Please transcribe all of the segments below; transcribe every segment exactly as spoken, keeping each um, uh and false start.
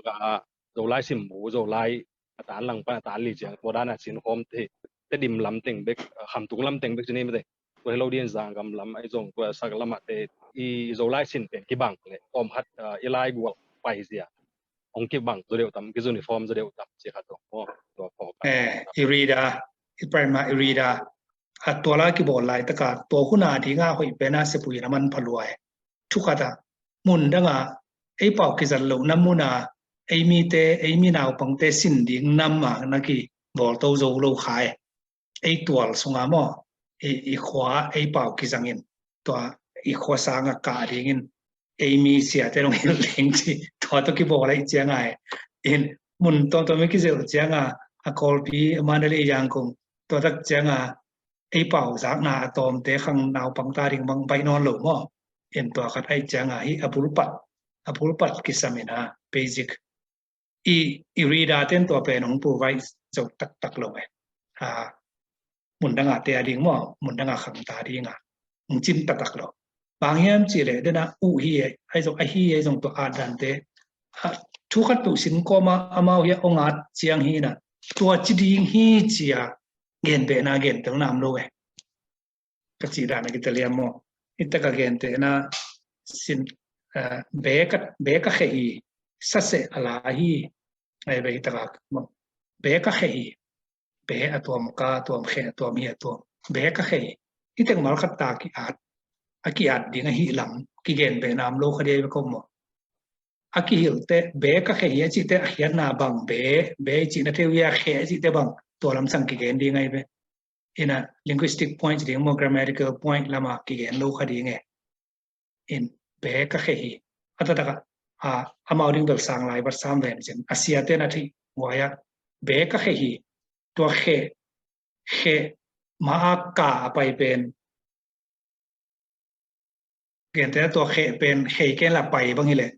ka Zolai simmu, Zolai a tan lang pan a tan li ciang tua dan a sin khawm te, Tedim lam teng bek, Khamtung lam teng bek ci ni mate. Tua hi lo ding Zanggam lam ahi zong, tua sak lam ah te i Zolai sin pen kibang le, tawm khat, ah, i lai gual pai zia hong kibang zaw deuh tam, ki uniform zaw deuh tam ci khat zong, oh, tua phawk. Eh, i Rida, i Prima i Rida, a tua lai kibawl laitaka tua hun a dinga hoih pen a sepui na man pha lua e. Thu khat a, mun danga ei pau kizat lohna mun a, ei mite, ei mi naupangte sin ding nam a na kibawlto zo lo kha e. Ei tual sunga maw, i, i khua ei pau kizangin, tua i khua sanga kah dingin, ei mi siate dong hilh ding ci, tua tawh kibawl ahih cianga e. In mun tuamtuam i kizelh cianga, a Kawlpi, a Mandalay, Yangon, tua tak cianga ei pau zakna a tawmte khang naupang ta ding bang baih nawn lo maw. In tua khat ahih cianga hih a bulpat, a bulpat kisam in a basic. I, i Rida ten tua pen hong provide zo taktak lo e. A, mun danga te a ding maw, mun danga khang ta dinga hong cin taktak lo. Bang hiam cih leh dena uh hi e, ahi zong, ahi e zong tua at dante. A, thu khat peuh sin kawma amau hi a hong at ciang hi na, tua ci ding hi cia genbehna gentel nam lo e. Ka cih dan a kita liam maw. Hita ka gentehna sin, eh, be ka, be ka kheh hi, saseh a la hi. Ai be hita ka, be ka kheh hi. Be a tuam, ka a tuam, kheh a tuam, hi a tuam. Be ka kheh hi. Hita mal khat ta ki-at, a ki-at ding ahi lam kigen be nam lo kha dia i be kawm maw. A kihilhte be ka kheh hi a cihte a khiatna bang be, be i cihna thei uh hi a, kheh a cihte bang tua lamsang kigen ding ai be. Ina linguistic point ding maw, grammatical point lama kigen lo kha ding e. In be ka kheh hi. A taktak a, a, amau ding bel sang lai vat sam ven cin. A siate na thei huai a be ka kheh hi. Tua kheh, kheh ma a ka a pai pen. Gente tua kheh pen khei ken la pai bang hi leh.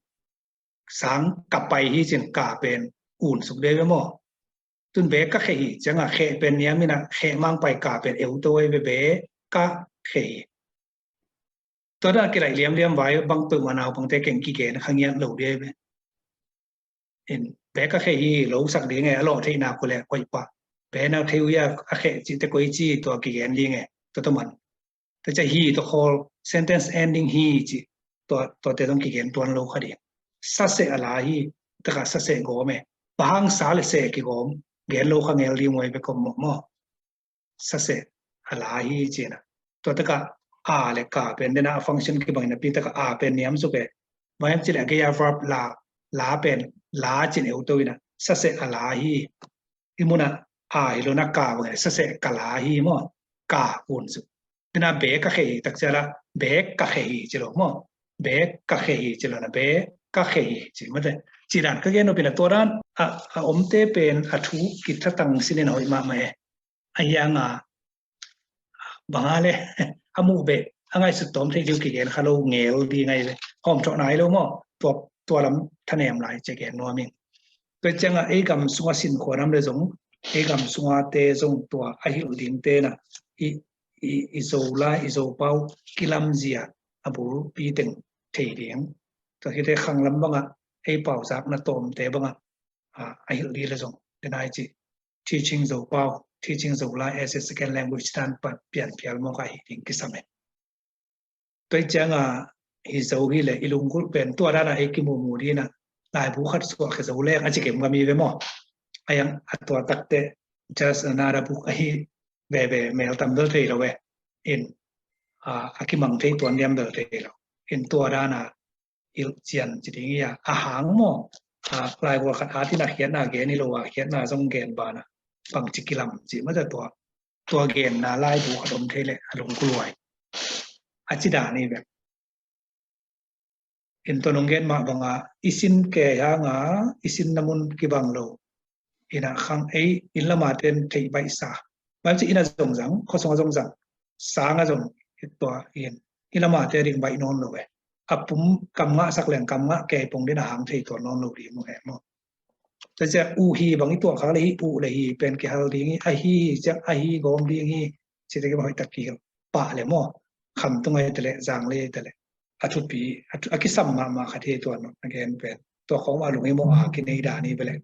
Sang ka pai hi cin ka pen un suk dei ve maw. Tun be ka kheh hi cianga kheh pen niam ina kheh mang pai ka pen eu to ai ve be ka kheh hi. Tua da kilaih liamliam vai bang peuh ma naupangte keng kigen kha ngiat lo dei ve. In be ka kheh hi lo sak ding e, a lawh theihna kul e, koih pah. Be na thei uh hi a, a kheh cihte koi ci tua kigen ding e, tua tua man. Tua cia hi tua khawl sentence ending hi ci, tua, tuate zong kigen tuan lo kha ding. Saseh a la hi, taka saseh gawm e. Bang hang sa le seh kigawm, gen lo kha ngel ding uh ai be kawm maw maw. Saseh a la hi cina. Tua taka a le ka pen dena a function kibang napi taka a pen niam suk e. Bang hiam cih leh a gei a verb la, la pen la cin eu to ina. Saseh a la hi. I muna a hi lo na ka bang e. Saseh ka la hi maw. Ka un suk. Dena be ka kheh hi tak cia la be ka kheh hi ci lo maw. Be ka kheh hi ci lo na be ka kheh hi ci mate. Ci dan ka gen nopina tua dan a, a omte pen a thu kithatang sinin a hoih mahmah e. A hianga banga le a muh beh a ngaihsut tawm thei diu kigen kha lo ngel di ngai ve. Hawm thawh nai lo maw. Tua, tua lam thanem lai cia gen nuam ing. Tua cianga ei gam sunga sin khuanam le zong, ei gam sunga te zong tua a hilh dingte na i, i, i Zo lai, i Zo pau kilamzia a bulpi teng thei ding. Tua hite khanglam banga ei pau zakna tawmte banga a, a hilh di le zong. Denai ci Teaching Zo Pau, Teaching Zo Lai as a Second Language dan pan pian pial mawk a hi ding kisam e. Tua i cianga hi zo hi le i lunggulh pen tua dana ei kimumu dina laibu khat suah khe zo leng a ci kem kami ve maw. A yang a tua takte just another book ahi veve mel tam bel thei lo e. In a, a kimang thei tuan liam bel thei lo. In tua dana hilh cian ci ding hi a, a hang maw. A, lai gual khat atin a khiatna gen hi lo a, khiatna zong gen bana bangci kilam ci mata tua. Tua genna laibu khat om thei le a lungkuluai. A ci dan hi ve. In tua nong gen mah banga i sin ke hanga i sin na mun kibang lo. Ina khang ei in lama ten thei baih sa. Bang ci ina zong zang, khuasung a zong zang, sang a zong tua in. In lama te ding baih nawn lo e. A pum kam ngah sak leng kam ngah kei pong dina hang thei tuan nawn lo ding mu he maw. Tua cia uh hi bang i tuah khak le hi uh le hi pen kihal ding hi a hi hi cia a hi gawm ding hi. Ci te kibang hoih tak kihil pah le maw. Kham tung ai te le zang le te le. A thupi, a, thu, a kisam mahmah khat hi tuan a gen pen. Tua khawng mah lunghimawh a kinei dan hi ve leh.